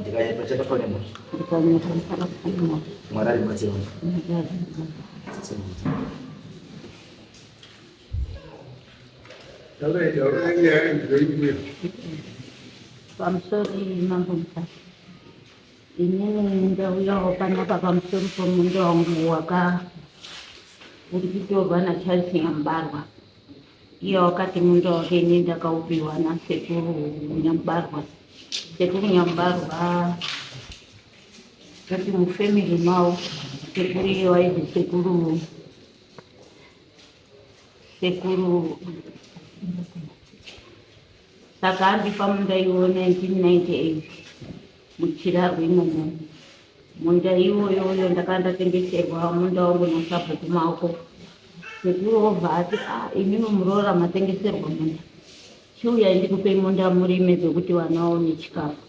Ndikanyepa chabatwa nemhosva. Mwari ari mubatsiri wangu. Pamusoro mambo Mutasa. Inini ndauyawo panapa pamusoro pemunda wangu waka uri kutorwa naCharles Nyambarwa. Iye wakati munda wake ini ndakaupiwa nasekuru Nyambarwa. Sekuru Nyambarwa toti mufamily mavo sekuru iye wainzi sekuru sekuru saka andipa munda iwoyo 1998 muchirarwe imomo munda iwoyoyo ndakanga ndatengeserwa munda wangu nasabhuku maoko sekuru obva ati ah, imimi muroora matengeserwa munda chiuyai ndikupei munda murime zvekuti vana vaone chikafu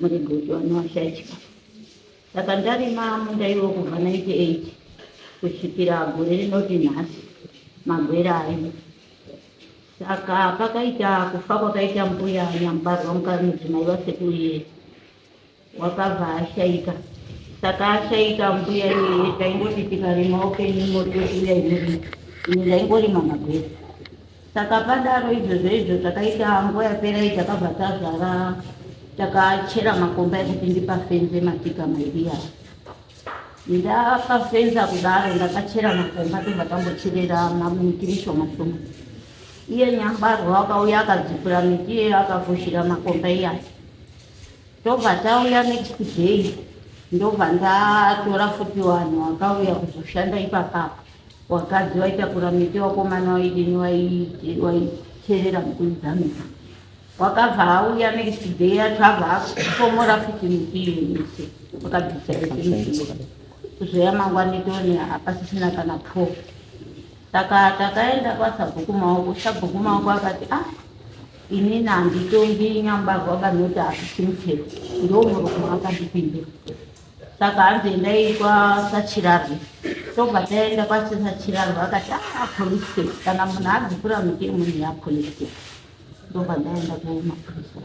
murege kuti vana vashaye chikafu saka ndarima munda iwo kubva 98 kusvikira gore rinoti nhasi magwere arimo Saka pakaita kufa kwakaita mbuya Nyambarwa mudzimai wasekuru iyeye wakabva ashaika. Saka ashaika mbuya iyeye taingoti tikarima upenyu mototiuya imurima ini ndaingorima magwere. Saka padaro izvozvo izvo takaita nguva yapera iyi takabva tazvara takachera makomba ekuti ndipafenze matika mairi aya. Ndakafenza kudaro ndakachera makomba tobva tambocherera miti mishoma shoma. Iye Nyambarwa wakauya akadzipura miti iyeyo akafushira makomba iyayo. Tobva tauya next day ndobva ndatora futi vanhu vakauya kuzoshanda ipapapa. Wakadzi waitakura miti wakomana waidini waicherera mukuidza miti. Wakabva auya next day yacho abva apomora futi miti iyo yese wakabvisa yese miti iyo kuzoya mangwani tone hapasisina kana po saka takaenda kwasabhuku maoko sabhuku maoko akati ah inini handitongi nyambarwa banoti hapisi mutero ndo muromo akandipindura saka hanzi endai kwasachirarwe tobva taenda kwasachirarwe akati ah police case kana munhu adzipura miti yemunhu yapolice case ndobva ndaenda kumapurisa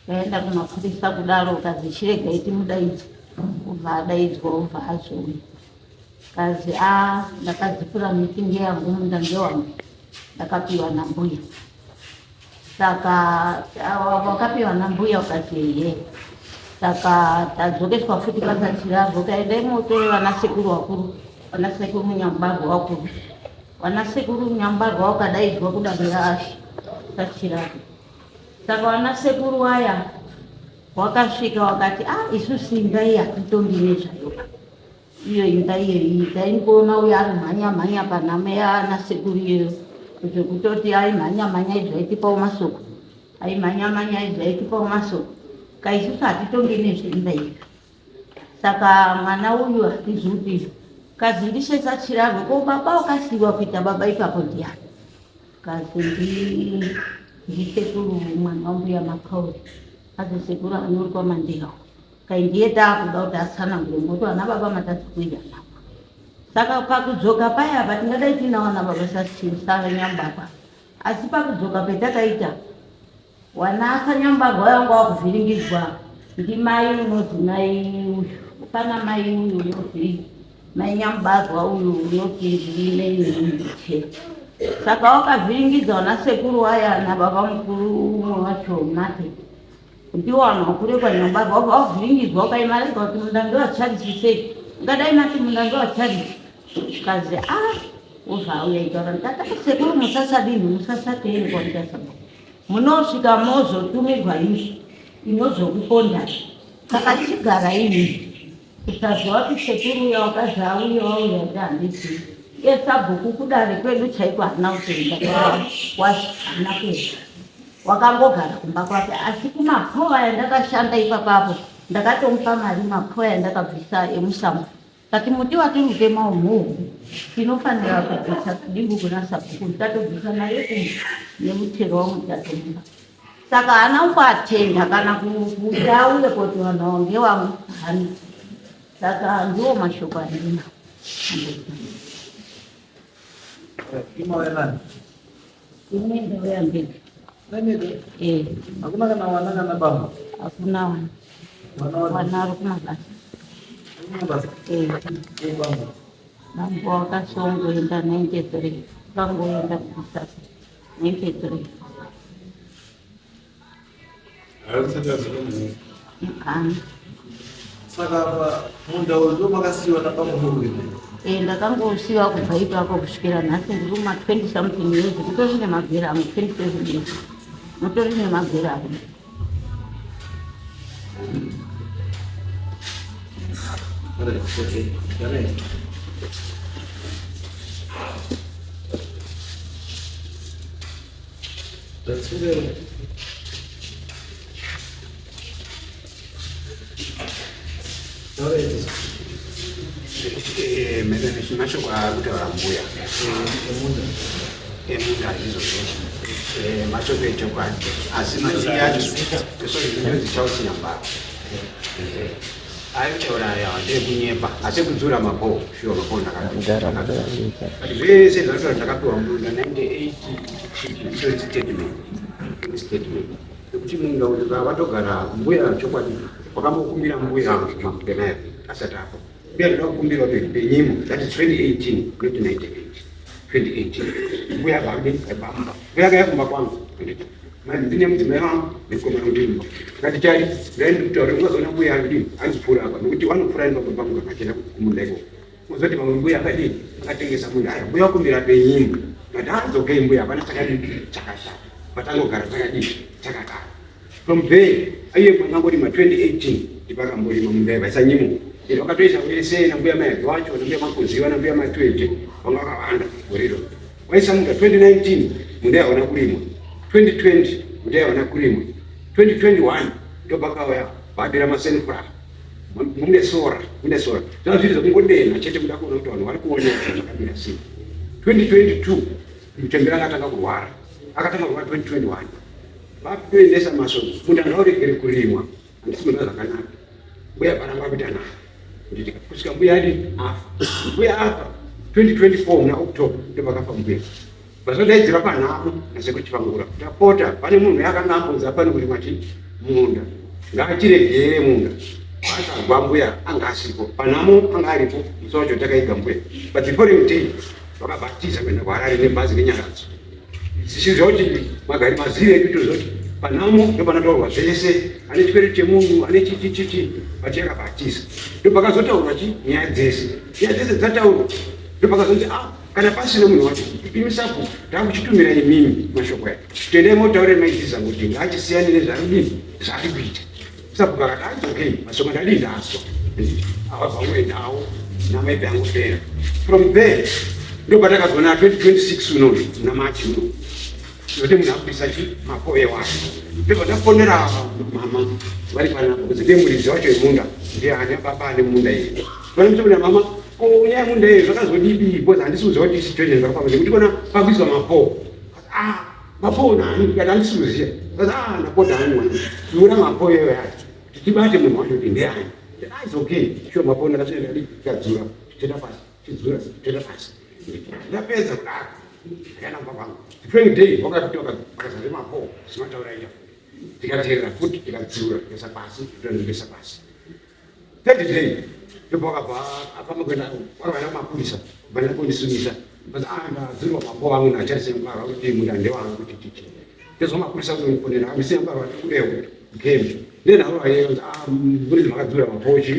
ndaenda kumapurisa kudaro kazi chiregai timudaidze obva adaidzwa obva azouya kazi a ndakadzipura miti ngeyangu munda ngewangu ndakapiwa nambuya saka wakapiwa nambuya ukati ehe saka tadzokeswa futi pasachirarwo kaendai motore vana sekuru vakuru vana sekuru munyambarwa vakuru Vana sekuru Nyambarwa wakadaidzwa kudare raShe Sachirari. Saka vana sekuru waya wakasvika wakati ah isu simba iyi hatitongi nezvayo. Iyo imba iyoyi taingoona uyo ari mhanya mhanya panhamo yaana sekuru iyoyo zvekutoti aimhanya mhanya izvo aitipawo masoko aimhanya mhanya izvo aitipawo masoko kaisusu hatitongi nezveimba iyo. Saka mwana uyu hatizivi kazi ndishe sachirarwe ko baba wakasiiwa kuita baba ipapo ndiyani kazi ndi ndisekuru mwana wambuya makauri azi sekuru anori kwamandeya kai ndiye taakuda kuti atsanangure ngokuti vana baba matadza kuita navo saka pakudzoka paya apa tingadai tiina vana baba sanyambaba asi pakudzoka petakaita Wanasa nyambarwa yangu wakuvhiringidzwa ndimai unonzi mai uyu pana mai uyu unonzi mai nyambarwa uyu unoti ndineiche saka wakavhiringidza wana sekuru waya nababa mukuru umwe wacho mate ndiwo vanhu vakure kwanyambarwa wabva wavhiringidzwa ukaima rega kuti munda ndowacharisi sei ungadai mati munda ndowacharisi kazi a ah, wobva auya itaura ndikati sekuru musasadini musasateeri kwamutasaba Munosvika mozotumirwa izvi inozokupondai saka chigara ini kusaziva kuti sekuru uya wakazi auye wauya kuti handizivi iye sabhuku kudare kwedu chaiko haana kutoenda haana kuenda wakangogara kumba kwake asi kumapova yandakashanda ipapapo ndakatomupa mari mapova yandakabvisa emusango But muti watiri kutema umu tinofanira kubvisa kudimbu kuna sabhuku tatobvisa mari yekumba nemutero wangu tatomupa saka haana kuatenda kana kuti auye koti vanhu avo ngewangu haana saka ndiwo mashoko andinawo. Ini ndauya ndega. Nemega? Eh. Hakuna kana wana kana bambo? Hakuna wana. Wana wana. Wana ari kumabasa. Kumabasa? Eh. Eh, bambo. Bambo wakasongoenda 93. Vangoenda kumusasa 93. Mukana. Saka apa munda uyu ndo makasiyiwa nabamukuru imi? Eh, ndakangosiyiwa kubva ipapo kusvikira nhasi ndiri kuma 20 something years mutori nemabhero angu 27 years mutori nemabhero angu. Alright, okay. Alright. That's it. Eh, mashoko aakutaura mbuya eh, emunda izvozvo eh, mashoko echokwadi asi mazhinji acho sorry nyambaro aitaura aya ndeekunyepa asi ekudzura mabhoo shuwa mabhoo ndakadura zvese zvataura ndakapiwa munda 98 itori statement statement yekuti munda uyu vatogara mbuya chokwadi wakambokumbira mbuya makugenayo asati afa mbuya ndoda kukumbira kuti penyimo that is 2018 not 98 2018 mbuya vambi bamba mbuya akaya kumba kwangu ndine mudzimai wangu nemukomana ndimba akati chari ndai ndikutaura ungazoona mbuya anodini anzipfuura apa nokuti vanopfuura imba pangu kana kumunda ikoko Kuzoti pamwe mbuya akadini akatengesa munda aya mbuya wakumbira penyimbo but hanzi okay mbuya hapana chakadini chakashata patangogara takadini takadaro from there iye mwangangorima 2018 ndipakamborima munda vaisa nyimo ende vakatoisa vese nambuya mayavi wacho nambuya makuziva nambuya matwete vanga vakawanda gore iro waisa munda 2019 munda yaona kurimwa 2020 munda yaona kurimwa 2021 ndopakauya vadira masenfra mune sora mune sora zvava zviri zvekungodenha chete kuda kuona kuti vanhu vari kuona zvakamira sei 2022 mutemberi akatanga kurwara akatanga kurwara 2021 vakutoendesa mashoko munhu angauregere kurimwa handisi kuona zvakanaka mbuya paramba kuita nayo nditika kusvika mbuya adi afa mbuya afa 2024 muna october ndopakafa mbuya Vazodaidzira panhamo nasekuchivangura tapota pane munhu yakanga ambonzi apane kurimwa chi munda ngaachiregere munda akagwa mbuya anga asipo panhamo anga aripo musi wacho takaiga mbuya but the following day vakabatiza kuenda kuharare nebhazi nenyaradzo zvichizva kuti magari mazive edu toziva kuti panhamo ndopanotaurwa zvese ane chikwereti chemunhu ane chichichichi but yakabatiza ndopakazotaurwa chi nyaya dzese nyaya dzese dzataurwa ndopakazonzi ah kana pasina munhu wacho imi sabhuku takuchitumira imimi mashoko aya tendai motaure maidziza kuti ngaachisiyane nezvaari zvaari kuita sabhuku akati ah, okay mashoko ndadii ndazwa awabva uendawo namaipe angopera from there ndopatakazoona 2026 unoyu muna machi uno nokuti munhu akubisa chi makove wacho ndobva ndafonera mama vari panapa kuti ndiye muridzi wacho yemunda ndiye ane baba ane munda iye vanomuti mama ko nyaya yemunda iye zvakazodibi because handisi kuziva kuti situation zvakafamba nekuti kona pakuiswa mapoo ah mapoo nani ndikati handisi kuziva because ah ndapota hangu mwana tsiura mapoo iyoyo yacho tibate munhu wacho kuti ndiani ah it's okay sure mapoo ndakasvika ndikadzura toenda pasi chidzura toenda pasi ndapedza kudaro ndakaenda kumba kwangu the following day wakati wakazare mapoo zvimataura ita ndikateerera futi ndikadzura ndikaisa pasi ndikaisa pasi third day ndipo wakabva afamba kuenda wakabva kumapurisa bva kundisungisa ah ndadzurwa mapoo angu nacharisembarwa kuti munda ndewangu kuti chichi ndezvo mapurisa kuzondifonera amisembarwa tikudewo game nenharo ayeyo ah muri makadzura mapochi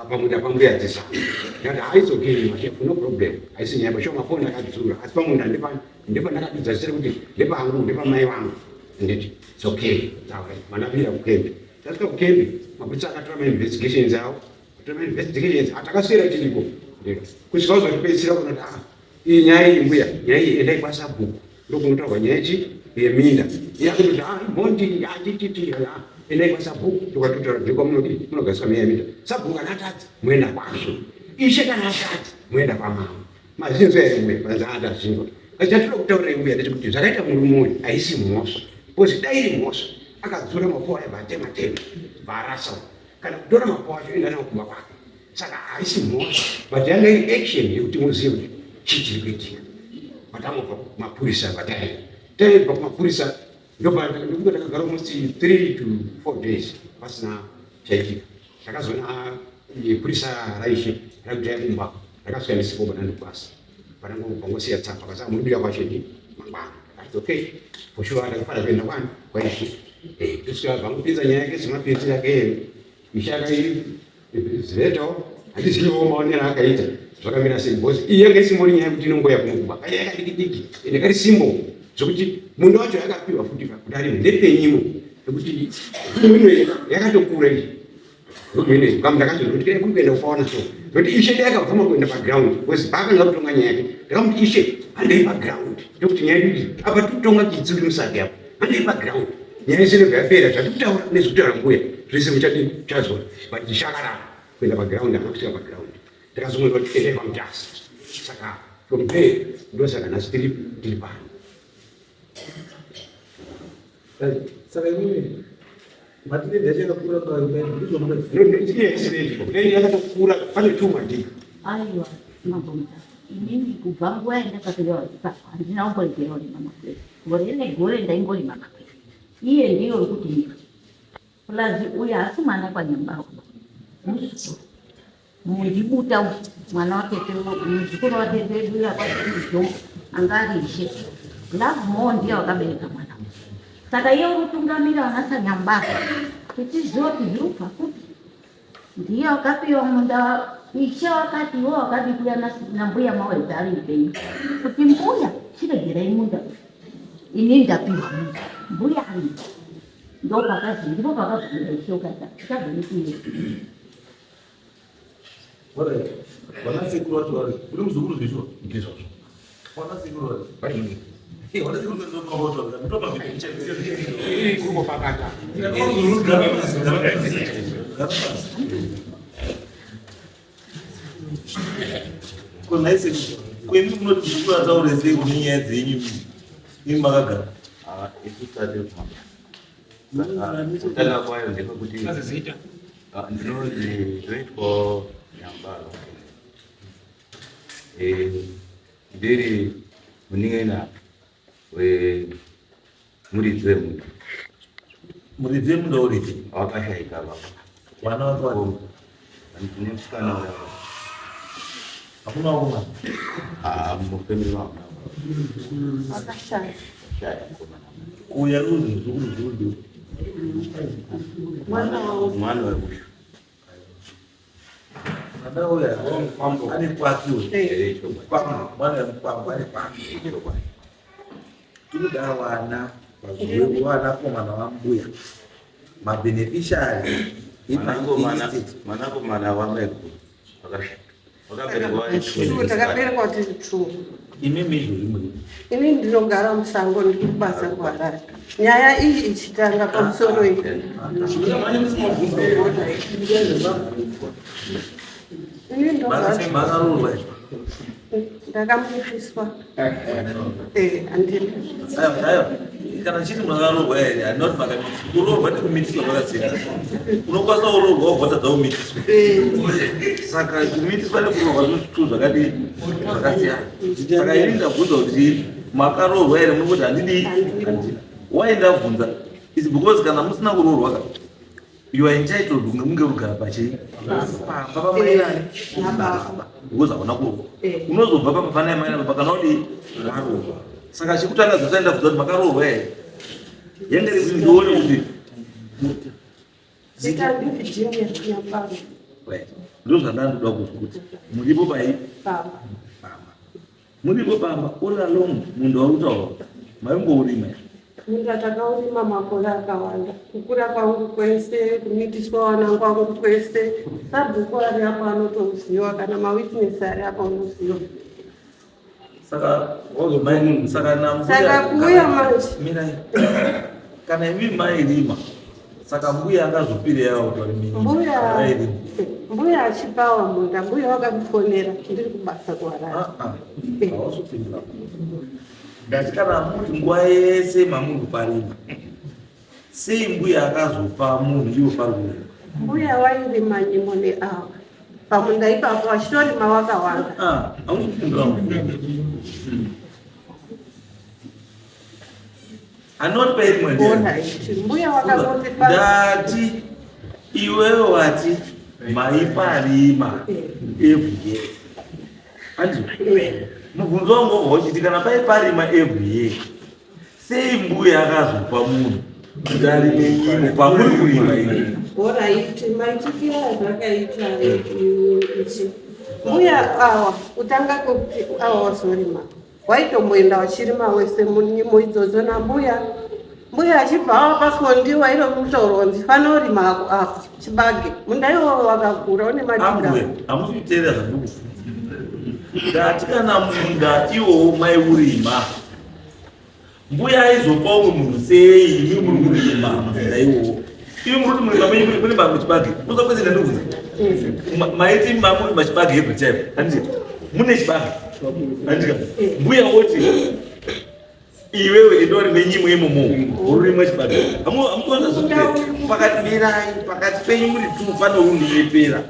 pamunda pambuya dzisa ndati ah it's okay mashefu no problem haisi nyaya pasho mapoo ndakadzura asi pamunda ndepandakadudza zvisiri kuti ndepangu ndepamai vangu nditi it's okay taura mandapinda kukembi tasvika kukembi mapurisa akatora mainvestigations avo atora mainvestigations atakaswera tiriko kusvika kuzotipedzisira kunoti ah iyi nyaya iyi mbuya nyaya iyi endai kwasabhuku ndokunotaurwa nyaya ichi yeminda yakutoti ah imhondi achititi ah endai kwasabhuku ndokwatotaura ndiko munodii munogariswa nyaya yeminda sabhuku kana atadza muenda kwashe ishe kana atadza muenda kwamama mazvinzwa here mbuya vanzi atazvinzwa chatinoda kutaurira mbuya ndechekuti zvakaita murume uyu haisi mhosva because dai iri mhosva akadzura mapuwa aibva atema tema bvarasa kana kutora mapuwa acho enda nawo kumba kwake saka haisi mhosva but yanga iri action yekuti muzive kuti chii chiri kuitika patangobva kumapurisa pataenda taibva kumapurisa. Ndokunge takagara almost 3 to 4 days pasina chaitika. Takazoona purisa raishe rakuti kumba rakasvika ndisipo, panandibasa pangosiya tsamba kasa muri kwacho ndi mangwana. Akati okay, for sure ndakafanira kuenda kwani kwaishe. Tosvika vangopinza nyaya yake semapinzi yake, ishe akaizivetawo. Handiziviwo maonero akaita zvakamira sei, because iyi yanga isimbori nyaya yekuti inongoya kunokuba kaya yakadiki diki, ende kari simbo zvekuti munda wacho yakapiwa futi kuti arime ndepenyimo, nekuti ino yakatokura iyi ino kamu. Ndakazoti kuti kuri kuenda kupaona so nokuti ishe dai akabvuma kuenda paground, because paakanga kutonga nyaya yake ndakamuti, "Ishe, handei paground, ndokuti nyaya yedu iyi apa tikutonga chitsuri musake apo, handei paground, nyaya yese inobva yapera, zvatikutaura nezvekutaura mbuya zvese muchadini muchazona." But ishe akaramba kuenda paground, haana kusvika paground. Takazongonzwa kuti endai pamutasa. Saka from there ndosaka nhasi tiri pano. Saka imimi matinende yacho yakakura ndizvo? Yes, yakatokura, pane two madhii. Aiwa, Mambo Mutasa, inini kubva nguva yandakapera ipapo handina kumboregera kurima makwere. Gore negore ndaingorima makwere. Iye ndiyo uri kuti nyika plus uyu haasi mwana kwaNyambarwa, muzukuru mundibuta uyu, mwana watete, muzukuru watete wedu uyu akwajo anga ari ishe Love More, ndiye wakabereka mwana uyu. Saka iye uri kutungamira vana saNyambarwa tichiziva kuti zviri kubva kupi. Ndiye wakapiwa munda. Ishe wakati iwe wakadi kuya nambuya Mawedza ari upenyu kuti, "Mbuya, chiregerai munda uyu, ini ndapiwa munda." Mbuya aripo, ndo pakazi ndipo pakabvumira ishe ukati tichabvumi kuiye. Alright. Vana sekuru vacho vari kuri muzukuru zveshuwa? Ndizvozvo. Vana sekuru vari. Eh, vana sekuru vari ndopa. Iri kungopakata. Gara pasi, gara pasi. Gara pasi. Ko nhai sekuru, kwemi munoti muzukuru ataure sei kune nyaya dzenyu imi makagara? Ah, isu tati kufamba. Saka kutanga kwayo ndepekuti ah, ndinonzi ndinoitwa Nyambaro. Ndiri munin'ina wemuridzi wemunhu. Muridzi wemunda uripi? Wakashaika baba. Vana vake vari? Ndine musikana uya. Hakuna vakomana? Ah, mufamily mangu. Akashaya. Shaya mukomana. Kuuya ruzi muzukuru, muzukuru ndiwe. Mwana wavo. Mwana wekusha. Mwana uya ane kwake uyu. Chokwadi. Mukwambo, mwana wemukwambo ane kwake. Chokwadi. Tinoda vana vanakomana vambuya mabeneficiary. Mwanakomana, mwanakomana wamaiguru wakashaika. Wakaberekwa. Two, takaberekwa tiri two. Imimi izvozvi muri? Ini ndinogara musango, ndiri kubasa kuHarare. Nyaya iyi ichitanga pamusoro iyi, ini ndogara Makaroorwa? Ndakamuitiswa, handina. Aiwa, aiwa, kana chiti makaroorwa here, handina kuti makamitiswa. Kuroorwa nekumitiswa zvakasiyana. Unokwanisa kuroorwa wobva kumitiswa. Saka kumitiswa nekuroorwa zvinhu zvakadii? Zvakasiyana. Saka ini ndabvunza kuti makaroorwa here, muri kuti handidii, handina. Why ndabvunza is because kana musina kuroorwa ka, you are entitled kunge munge rugara pachii pamba pamairani nababa. Because hauna kuroorwa. Eh. Unozobva pamba pana mai nababa kana udii waroorwa. Saka chekutanga zvosai ndabvunza kuti makaroorwa here, yenge iri kuti ndione kuti Zita ndiVirginia Nyambaro. Right. Ndo zvandandoda kuzwa kuti muripo pai? Pamba. Pamba. Muripo pamba all along, munda wari kutaura maimbourima here? Munda takaurima makore akawanda, kukura kwangu kwese, kumitiswa wana kwangu kwese. Sabhuku ari apo anotouziwa, kana mawitness ari apo anoziwa. Saka saka nambuya Saka kuuya manje. Mirai. Kana imi mairima, saka mbuya akazopira yawo kuti vari Mbuya vairima? Mbuya achipawa munda, mbuya wakamufonera ndiri kubasa kuHarare. Hausupindura. Ndati kana muri nguva yese mamuri kuparima, sei mbuya akazopa munhu iwo pari kurima? Mbuya wairima nyimo neawa pamunda ipapo, achitorima wakawanda. Hausupindura. Anoti pairimwa ndiani? Ona ichi mbuya wakangoti Ndati iwewe wati maiparima every year. Andizvo? Mubvunzo wangu wobva uchiti kana paiparima every year, sei mbuya akazopa munhu kuti arime nyimo pamuri kurima imi? Alright, maitikira azvakaita ichi mbuya awa kutanga kwekuti awa wazorima waitomboenda wachirima wese munyimo idzodzo nambuya mbuya achibva awa pakondi wairomutaurwa kunzi fanorima ako apa chibage munda iwowo wakakura une madhika. Ambuya, hamusi kuteerera zvandiri kubvunza. Ndati kana munda iwowo maiurima, mbuya aizopa umwe munhu sei imi muri kurima munda iwowo? Imi muri kuti murima menyu mune mamwe chibage. Munoziva kwese ndandiri kubvunza? Maiti mamurima chibage every time. Handiti? Mune chibage. Handiti? Mbuya oti iwewe enda urime nyimo imomo urimwe chibage. Hamukuona zvekuti pakati mirai pakati penyu muri tu pane unonyepera.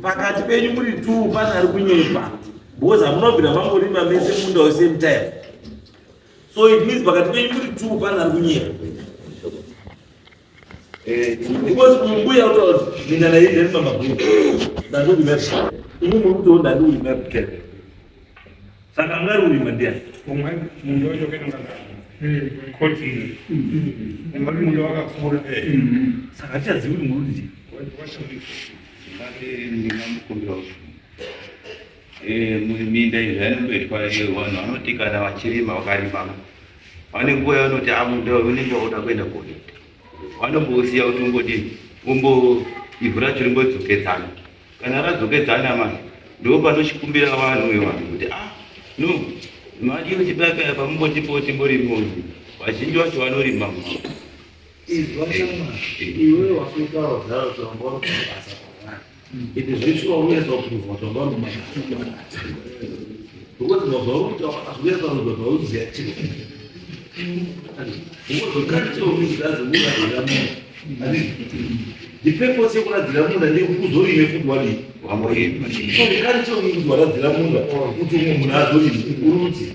Pakati penyu muri tu pane ari kunyepa. Because hamunobvira mangorima mese munda we same time. So it means pakati penyu muri tu pane ari kunyepa. Because mbuya utaura kuti mina naye ndarima mabhuku. Ndandokurima. Imi muri kuti ndandokurima kutenda. Saka angari kurima ndiani? Umwe munda wacho wakaita koti umwe munda wakakura. Saka hatichazivi kuti muri kuti chii. Ndingamukumbira minda izvi zvainongoitwa vanhu vanoti kana vachirima vakarima vane nguva yavanoti a munda unenge wakuda kuenda koita vanombousiya kuti ungodii umbo ivhu racho rimbodzokedzana kana radzokedzana manje ndo panochikumbira vanhu uyo vanhu kuti ah no madi kuti paya pamumbotipo timborimiwo vazhinji vacho vanorima mumao. Izwa shamwari, iwewe waswetaura kudhara kuti wanga uri kumabasa kwavari. Ende zveshuwa uri kunyatsa kuprova kuti wanga uri kumabasa kwavari. Because zvauri kutaura hazvi kunyatsa kuronzwa kuti wauziva chiro. Because the culture of it doesn't kuradzira munhu. Handiti? The purpose yekuradzira munda ndeyekuti uzorime futi wadii? Wamborima. So the culture of it waradzira munda kuti umwe munhu azorime. Uri kuti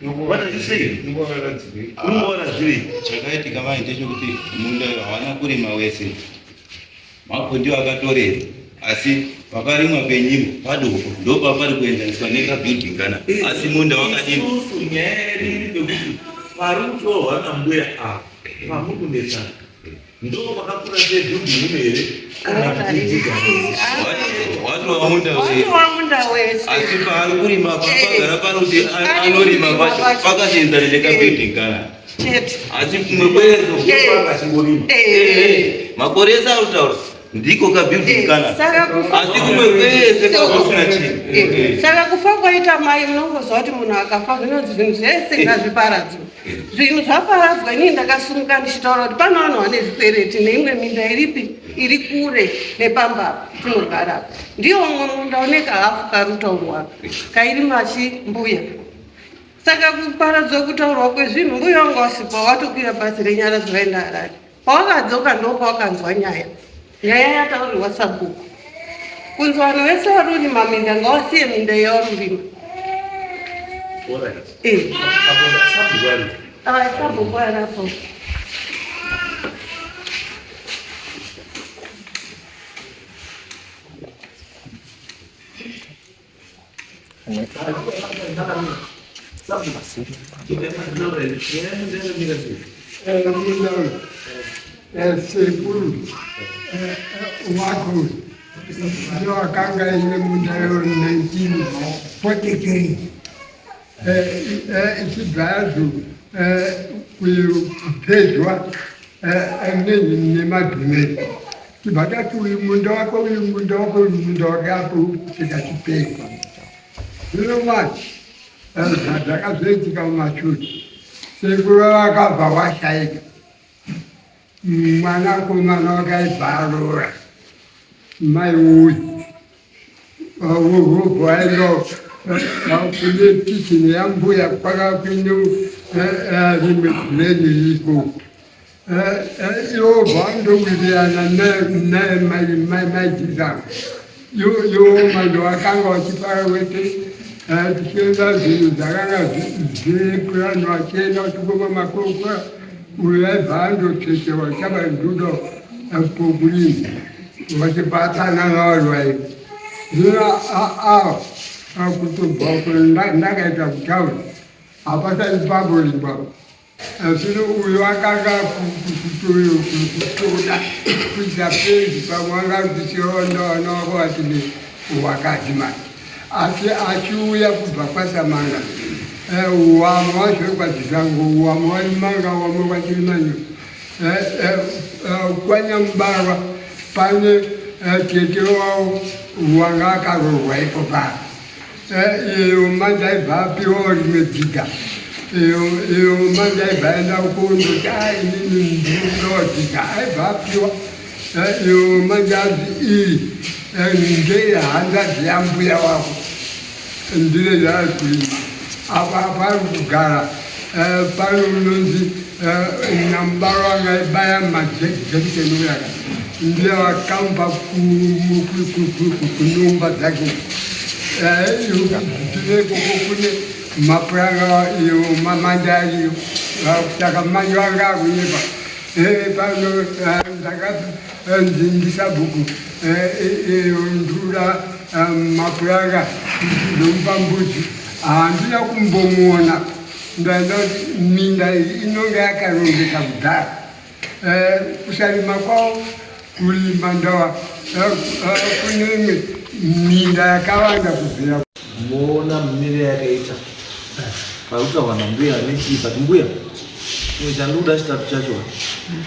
What are you saying? Unongowaradzirei? Chakaitika manje ndechekuti munda hawana kurima wese, makondi akatorera, asi pakarimwa penyimo padoko ndopapari kuenzaniswa nekabuilding kana asi munda wakadini. Isusu nyaya yedu iri pekuti pari kutorwa nambuya ava pamuri kunetsana ndo pakakura sebuilding muno here kana kuti dzigare. Watova munda wese Watova munda wese. asi paari kurima pagara panoti anorima pacho pakachienzana nekabuilding kana Chete. asi kumwe kwezo Akachingorima. Makore ese ari kutaura ndiko kabuilding kana Saka kufa asi kumwe kwese kwakusina chinhu. Saka kufa kwaita mai munongozwa kuti munhu akafa zvinonzi zvinhu zvese ngazviparadzwe. Zvinhu zvaparadzwa inini ndakasumuka ndichitaura kuti pano vanhu vane zvikwereti neimwe minda iripi iri kure nepamba apa tinogara apa. Ndiyo umwe munda une kahafu karutaurwa kairima chimbuya. Saka kuparadzwa kutaurwa kwezvinhu mbuya wanga wasipo watokwira bhazi renyaradzo vaenda Harare. Pawakadzoka ndopawakanzwa nyaya. Nyaya yataurirwa sabhuku. Kunzi vanhu vese vari kurima minda ngawasiye minda yavari kurima. Alright. Apo sabhuku ari. Ah, sabhuku aripo. Sekuru wako ndiwo akanga ine munda yo 1943 ichibva yazo kupedzwa nemadhumeni tibva tati uyu munda wako uyu munda wako uyu munda wake apo tikachipedzwa. Zvino manje zvakazoitika mumashure sekuru vakabva washaika mwanakomana wakaibva aroora mai uyu wobva waenda kune kicheni yambuya kwaka kuine rimwe dhureni ririko ivo vandowirirana naye maijizangu iwo manje wakanga wachipara wete. Tichienda zvinhu zvakanga zviripo vanhu vachienda vachikoma makokora uyo aibva andochechewa chava ndudo pokurima vachibatana navanhu vai zvino ava kutobva ndakaita kutaura hapasati pakurimba Zvino uyo akanga kutoda kuita penzi pamwe anga kuchironda vana wako vati wakadzi manje asi achiuya kubva kwasamanga eh, wamwe wacho kwachisango wamwe waimanga wamwe kwachirimanyo eh, eh, kwanyamubarwa pane tete wavo wanga akarorwa ipo paa Iyo manje aibva apiwawo rimwe dziga iyo iyo manje aibva aenda kundoti a inini ndinodawo dziga aibva apiwa iyo manje anzi iyi ndeye hanzvadzi yambuya wako ndire zvaari kurima apa paari kugara pano unonzi nyamubaro anga aibaya majekiseni uyaka ndiye vakamupa kunyumba dzake ikoko kune mapuranga iyo mamanje ariyo saka manje vanga akunyepa pano ndakazi ndisabhuku ndura mapuranga ndomupa mbudzi handina kumbomuona ndaenda kuti minda iyi inonge yakarongeka kudhara Eh, kusarima kwavo kurima ndawa eh, eh, kune imwe minda yakawanda kubvira moona mimire yakaita parikutaurwa nambuya nechii but mbuya chimwe chandikuda chitatu chacho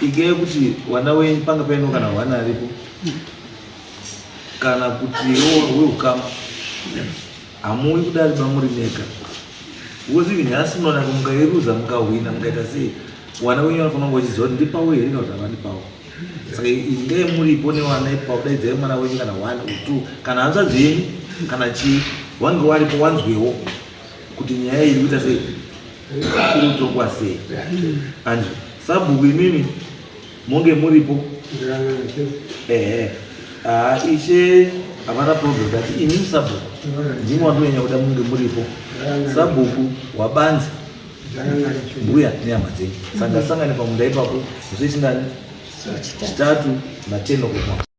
ike kuti wana wenyu panga paino kana hwana aripo kana kuti weukama hamuwi kudari bamuri mega because even nhasi munoona mukairuza mukahwina mukaita sei wana wenyu vanofanira kunge vachiziva kuti ndipawo here kana kuti havandipawo saka inge muripo newana ipapo daidzai mwana wenyu kana one or two kana hanzvadzi yenyu kana chii wange waripo wanzwewo kuti nyaya iri kuita sei iri kutongwa sei and sabhuku imimi monge muripo ehe haa ishe havana problem but imi sabhuku ndimi wandonyanya kuda munge muripo sabhuku wabanzi mbuya nehama dzenyu sanga sangane pamunda ipapo musi wechingani chitatu na 10 o'clock.